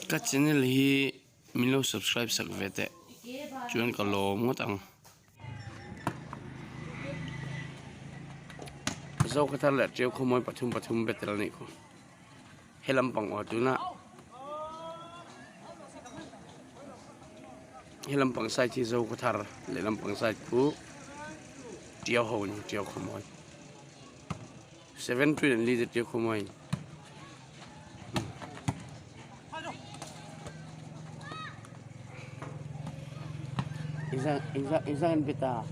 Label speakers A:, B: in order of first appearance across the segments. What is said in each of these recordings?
A: Ka channel hi min lo subscribe sak ve teh chuan ka lawm ngawt ang. Zokhawthar leh Tiau khawmawi pathum pathum battle a nih khu. He lampang aw tuna he lampang side hi Zokhawthar leh lampang side khu Tiau ho a ni Tiau khawmawi. 7 an lead a Tiau khawmawi. Engzah an bet a?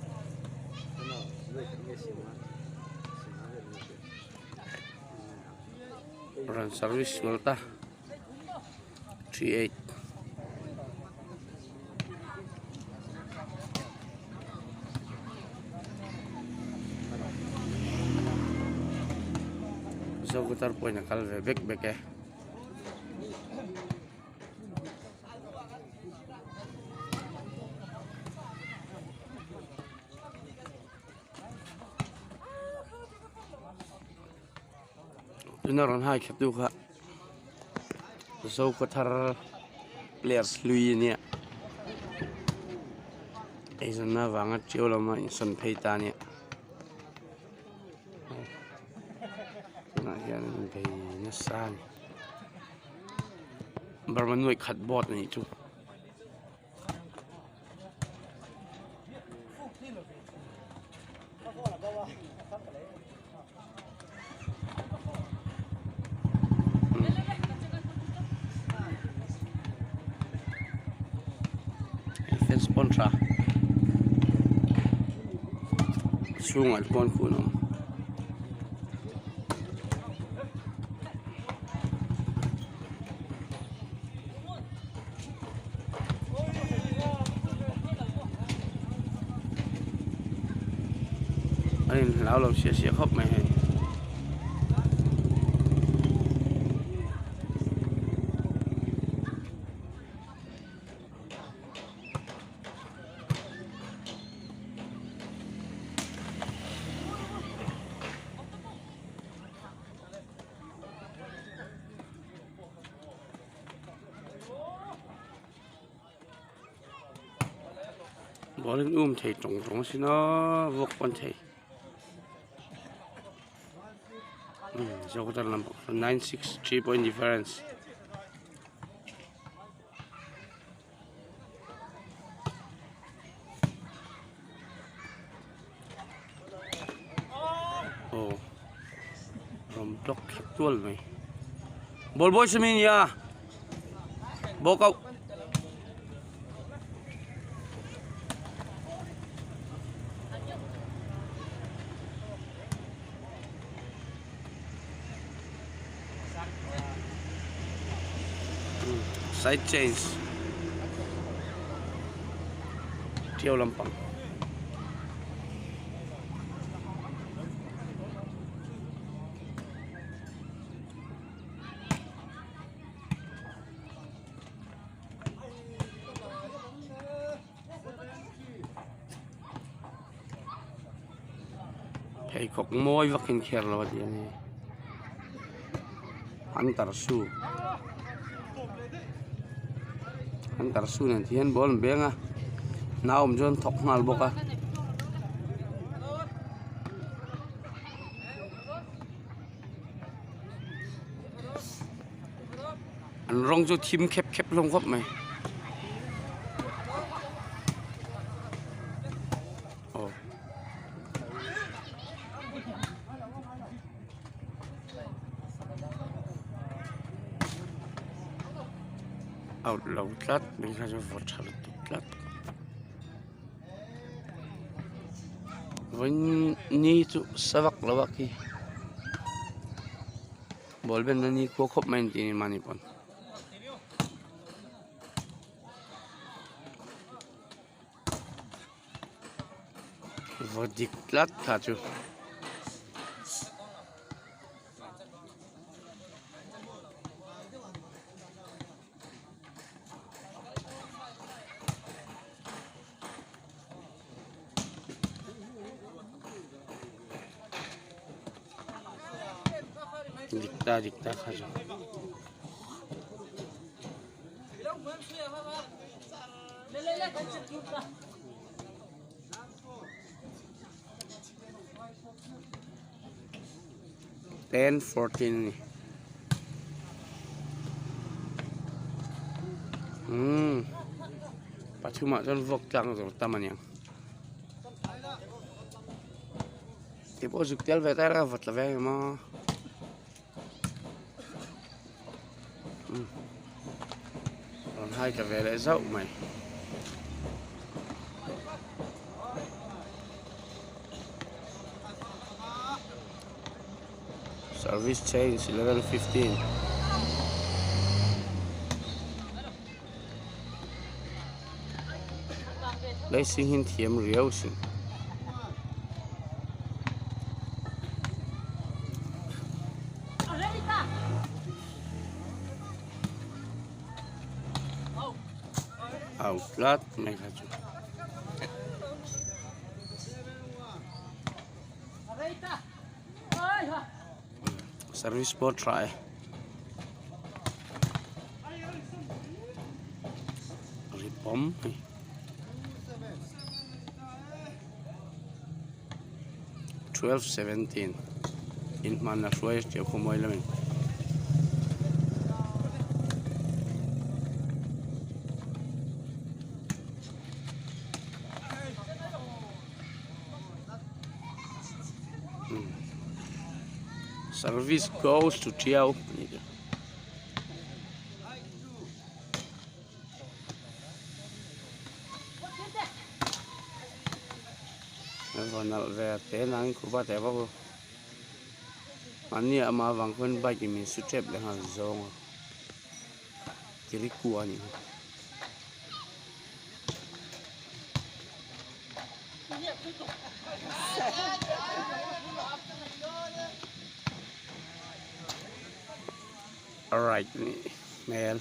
A: Rawn service sual ta 38 Zogutar pawhin a kal ve bek bek e. Tuna rawn hai khat tu kha Zokhawthar players hlui a nia eizawnna avanga ṭiau lama insawn phei ta a nia tunah hian an bei nasa a ni Burma nuaih khat board a nih chu. Fence pawn tha chhungah chuan kun a awm. A inhlau lo siah siah khawp mai hei. Ball in um thei tawng tawng a sin aw vawk pawn thei zawk lam pawh 963 point difference. Aw rawn block thla tual mai ball boy sawmi nia ball kau side change Tiau lampang pheikhawk mawi vak in kher lo a tih a ni hunter shoe hunter shoe nen hian ball an beng a nau awm chuan thawk nghal bawk a. An rawng chu thim khep khep hlawm khawp mai aw out lo tlat mai kha chu vawt tha lutuk tlat vawiin ni chu sa vak lo a khi. Ball ben na ni khua khawp mai an tih a ni mahni pawn. Vaw dik tlat kha chu. Dik ta dik ta kha chu. 10:14 a ni umm pathumah chuan vawk tlang zawr tam a niang tih pawh zuk tel ve ta ila va tla ve ang em aw. Rawn hai ta ve leh zauh mai. Service change 11:15. Racing hi an thiam riau sin. Out tlat mai kha chu. Service pawh a tha e. Ri pawm mai. 12:17 inhmanna hruai a tia khawmuai lamin. Service goes to Tiau. Nalh ve te nang khupa te bawk u. Mahni ah amah avang khuan bike in min su tep leh nghal zawng a. Tirikua a nih hi. Alright nih hmel.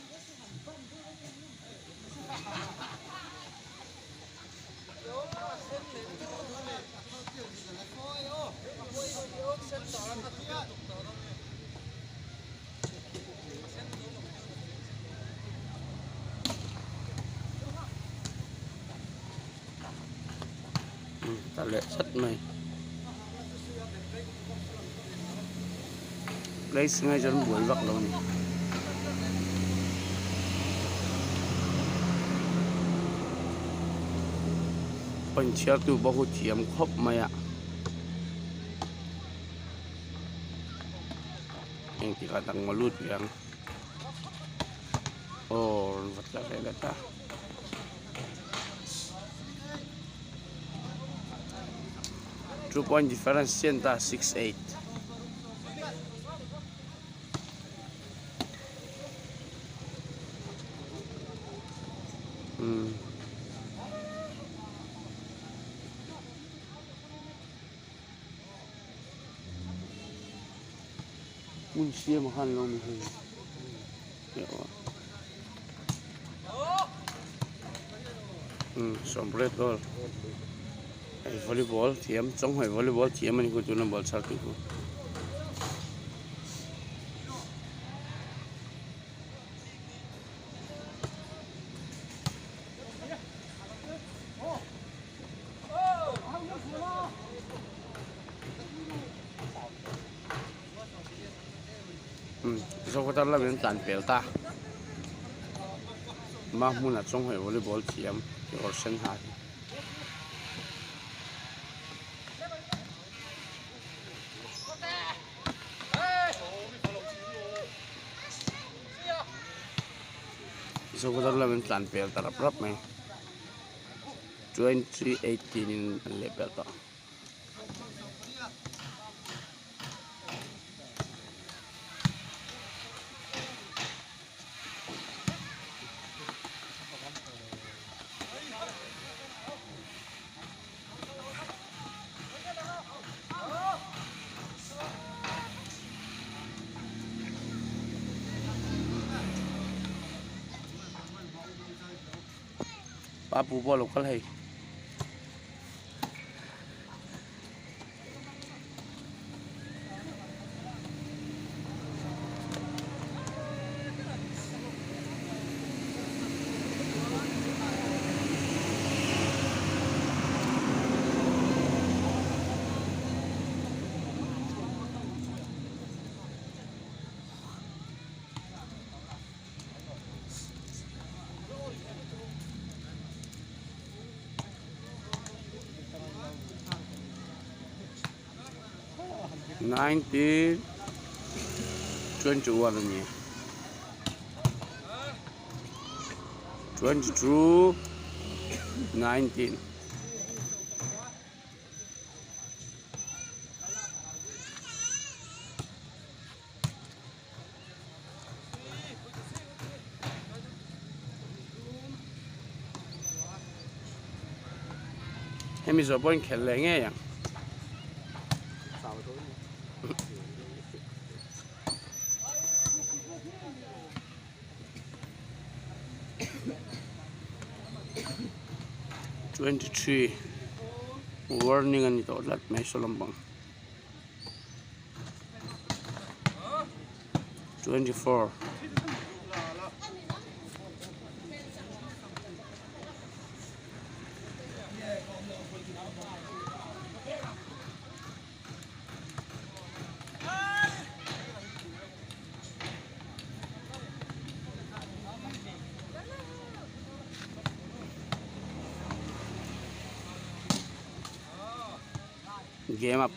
A: Ta leh chat mai place ngai chuan buai vak lo a ni. Point chhiartu pawh hu thiam khawp mai a. Engtik ah tak maw lut ve ang aw rawn va tla ve leh ta two point difference chian ta 6-8. Hmm. Hmun siam khan lo ni hei sawmriat goal hei volleyball thiam chawnghawih volleyball thiam a ni khu tuna ball chhar tih khu. Zokhawthar lamin an tlan pel ta hma hmunah chawnghawih volleyball thiam kekawr sen ha hi. Zokhawthar lamin an tlan pel ta rap rap mai. 2018 in an leh pel tawh. Papu pawh a lo kal hei. 19 21 a ni 22 19. Hemi zawh pawhin khelh leh ngei ang. 23 warning a ni tawh tlat mai saw lampang. 24. Game a.